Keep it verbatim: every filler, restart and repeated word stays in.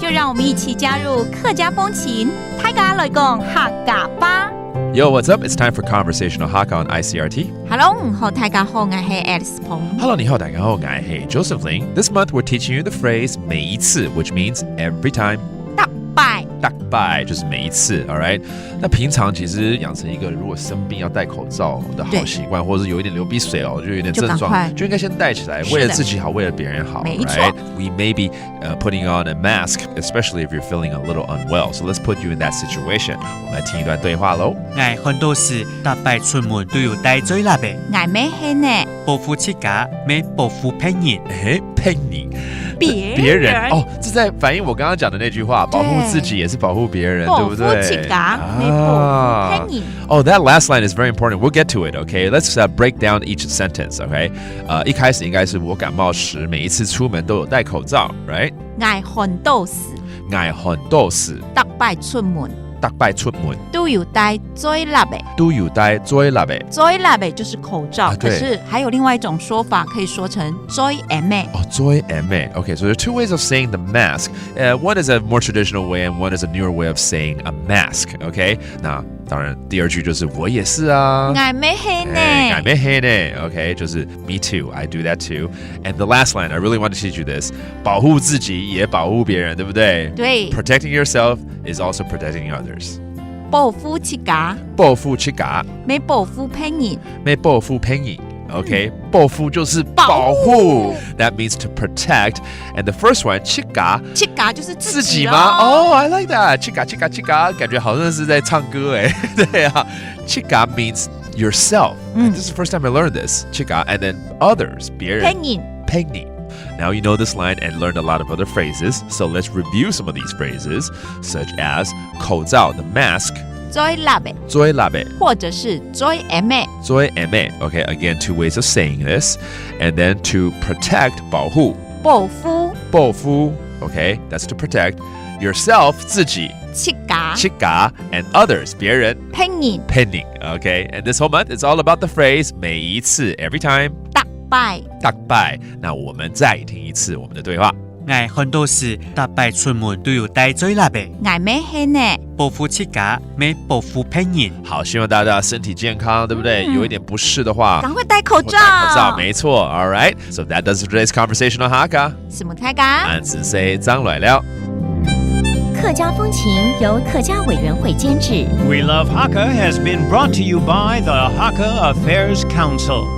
就让我们一起加入客家风情，大家来讲客家话。 Yo, what's up? It's time for conversational Hakka on I C R T. Hello，你好，大家好，我是 Alice 彭。 Hello，你好，大家好，我是 Joseph Lin. This month we're teaching you the phrase 每一次, which means every time. 大拜。 大拜就是每一次，all right？那平常其实养成一个如果生病要戴口罩的好习惯，或者是有一点流鼻水哦，就有点症状，就赶快就应该先戴起来，是的。为了自己好，为了别人好。没错。 Right? We may be uh, putting on a mask, especially if you're feeling a little unwell. So let's put you in that situation. 我们来听一段对话喽。 𠊎看到時，逐擺出門都有戴嘴lapper，𠊎乜係呢，保護自家，乜保護別人。哎，別人，別人別人哦，这在反映我刚刚讲的那句话，保护自己也是保护别人，保護对不对？自家，乜保護別人。 Oh, that last line is very important. We'll get to it, okay? Let's uh, break down each sentence, okay? 呃，一开始应该是我感冒时，每一次出门都有戴口罩，right? 𠊎看到時， 𠊎看到時，逐擺出門逐擺出門都有戴嘴lapper。都有戴嘴lapper。 嘴lapper就是口罩，啊，对。可是还有另外一种说法，可以说成嘴掩仔。哦，嘴掩仔。Okay, so there are two ways of saying the mask. Uh, one is a more traditional way, and one is a newer way of saying a mask. Okay, 那当然第二句就是我也是啊。𠊎乜係呢。 哎，𠊎乜係呢。Okay, 就是 me too, I do that too. And the last line, I really want to teach you this. 保护自己也保护别人，对不对？对。 Protecting yourself is also protecting others. 保護自家，保護自家，乜保護別人。 乜保護別人。Okay, 保護就是保护。保護。 That means to protect. And the first one, 自家，自家就是自自己己咯。吗？Oh, I like that. 自家，自家，自家，感觉好像是在唱歌哎。对啊，自家 means yourself. Mm. This is the first time I learned this. 自家 and then others, 别人。别人。 别人。Now you know this line and learned a lot of other phrases. So let's review some of these phrases, such as 口罩 the mask, 嘴lapper，嘴lapper, 或者是嘴掩仔。 嘴掩仔. Okay, again, two ways of saying this. And then to protect, 保护。保護。 保护. Okay, that's to protect yourself, 自己。自家。 自家 and others, 别人。别人。 别人. Okay, and this whole month it's all about the phrase 每一次, every time. 逐擺。 逐擺。那我们再听一次我们的对话。 𠊎看到時，逐擺出門都有戴嘴lapper， 𠊎乜係呢。 保護自家，乜保護別人。 好，希望大家身体健康，对不对？嗯。有一点不适的话，赶快戴口罩。戴口罩，没错。All right, so that does it for today's conversation on Hakka. 承蒙大家。 俺是谁张来了。 客家风情由客家委员会监制。 We Love Hakka has been brought to you by the Hakka Affairs Council.